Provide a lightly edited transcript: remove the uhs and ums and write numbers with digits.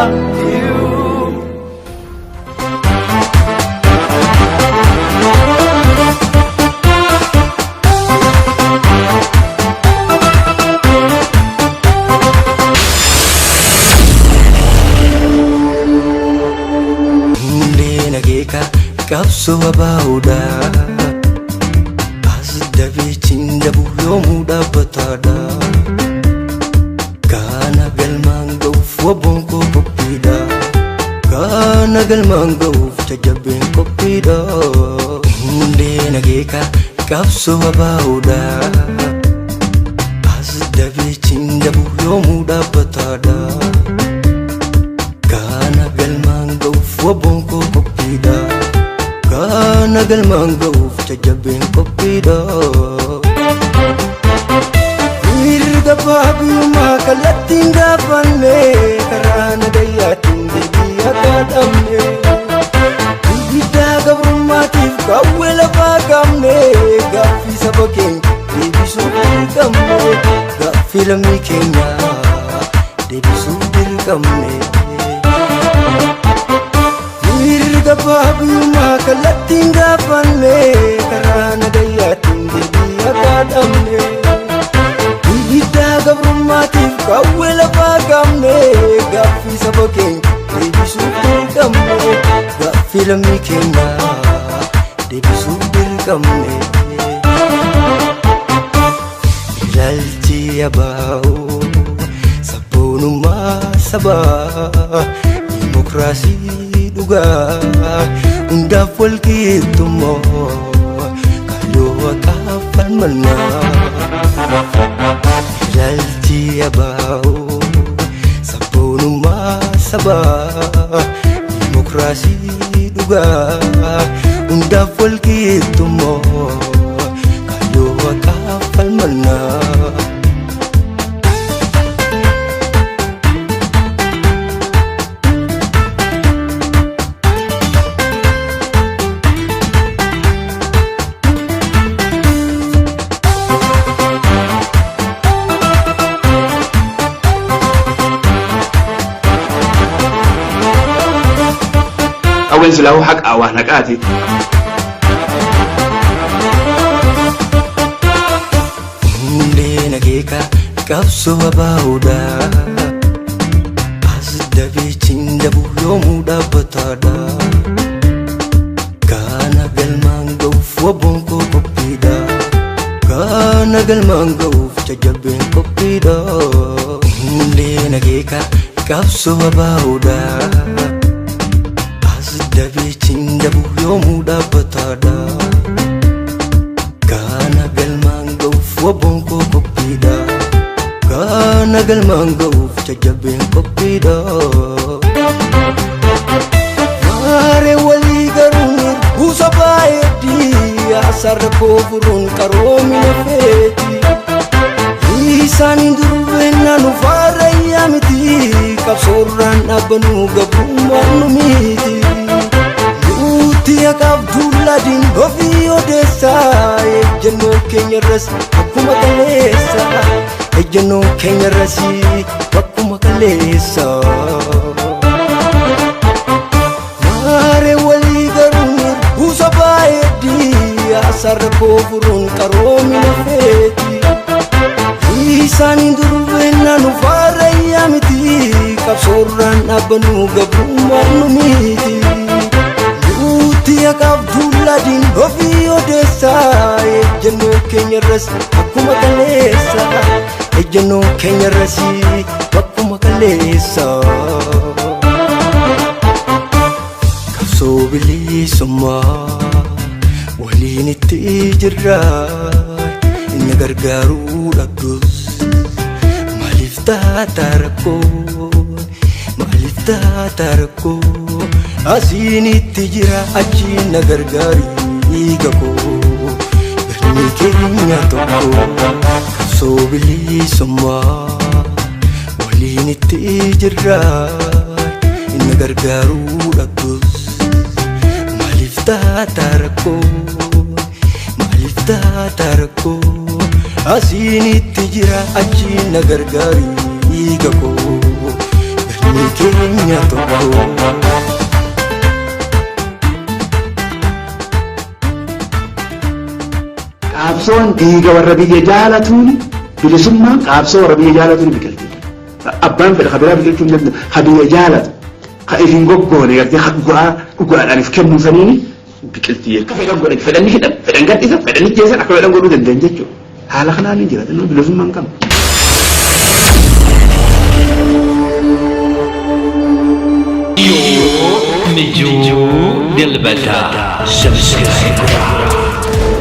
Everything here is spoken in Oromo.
You. Hundeen akeeka qabsoo abaa'uudha. As dabeechiin dabu yoomuu dhaabbataadha. Kana galmaan ga'uuf waboon koo qophiidha. Kana galmaan ga'uuf jajjabeen qophiidha. Hundeen akeeka qabsoo abaa'uudha. As dabeechiin dabu yoomuu dhaabbataadha. Kana galmaan ga'uuf waboon koo qophiidha. Kana galmaan ga'uuf jajjabeen qophiidha. Mirga baabiyummaa kallattiin gaafanne karaa nagayyaatiin deebii akka dhabne. Guddaa gabrummaatiif qawwee lafaa qabne gaaffii saba keenya deebisuuf dirqamne gaaffii lammii keenyaa deebisuuf dirqamne. Mirga baabiyummaa kallattiin gaafanne karaa nagayyaatiin deebii akka dhabne. Guddaa gabrummaatiif qawwee lafaa qabne gaaffii saba keenya deebisuuf dirqamne gaaffii lammii keenyaa deebisuuf dirqamne. Ilaalchi abaa'oo sabboonummaa sabaa dimokiraasii dhugaa hundaaf walqixxummaa kaayyoo haqaaf falmannaa. Ilaalchi abaa'oo sabboonummaa sabaa dimokiraasii dhugaa hundaaf walqixxummaa kaayyoo haqaaf falmannaa. Qawween silaahuu haqaa waan haqaati. Hundeen akeeka qabsoo abaa'uudha. As dabeechiin dabu yoomuu dhaabbataadha. Kana galmaan ga'uuf waboon koo qophiidha. Kana galmaan ga'uuf jajjabeen qophiidha. Hundeen akeeka qabsoo abaa'uudha. As dabeechiin dabu yoomuu dhaabbataadha. Kana galmaan ga'uuf waboon koo qophiidha. Kana galmaan ga'uuf jajjabeen qophiidha. Maaree walii garuun buusa baay'eedhi. Asarra koo furuun qaroomina feeti. Isaan durbeenna nu faarayyaa miti. Qabsoorraan dhaabbanuu gabrummaan nu miti. Nuti haqaaf duuladiin ofii odeessaa. Ejjennoo keenya irras akkuma kaleessa. Ejjennoo keenya irras akkuma kaleessa. Maaree walii garuun buusa baay'eedhi. Asarra koo furuun qaroomina feeti. Isaan durbeenna nu faarayyaa miti. Qabsoorraan dhaabbanuu gabrummaan nu miti. Nuti haqaaf duuladiin ofii odeessaa. Ejjennoo keenya irras akkuma kaleessa. Ejjennoo keenya irras akkuma kaleessa. Qabsoo bilisummaa waliin itti jirra. Inni gargaaruu dhabdus maaliif taata rakkoo? Maaliif taata rakkoo? Asiin itti jira achiin na gargaari dhiiga koo. Galmi keenya tokko qabsoo bilisummaa waliin itti jirra. Inni gargaaruu dhabdus maaliif taata rakkoo? Maaliif taata rakkoo? Asiin itti jira achiin na gargaari dhiiga koo. Galmi keenya tokko. Qaabsoon dhiiga warra biyya jaalatuun bilisummaan qaabsoo warra biyya jaalatuun biqilti. Abbaan fedha kabiraa biqilchuu hin danda'u. Ka biyya jaalatu ka if hin goggoone gartee ka dhugaa dhugaadhaan if kennuu saniin biqilti. Akka fedhan godhan fedhan hidhan fedhan gadhiisan fedhan ijjeessan akka fedhan godhuu danda'an jechuudha. Haala kanaan hin jiraatan bilisummaan qabu. Mijuu Dilbataa. Subscribe godhaa.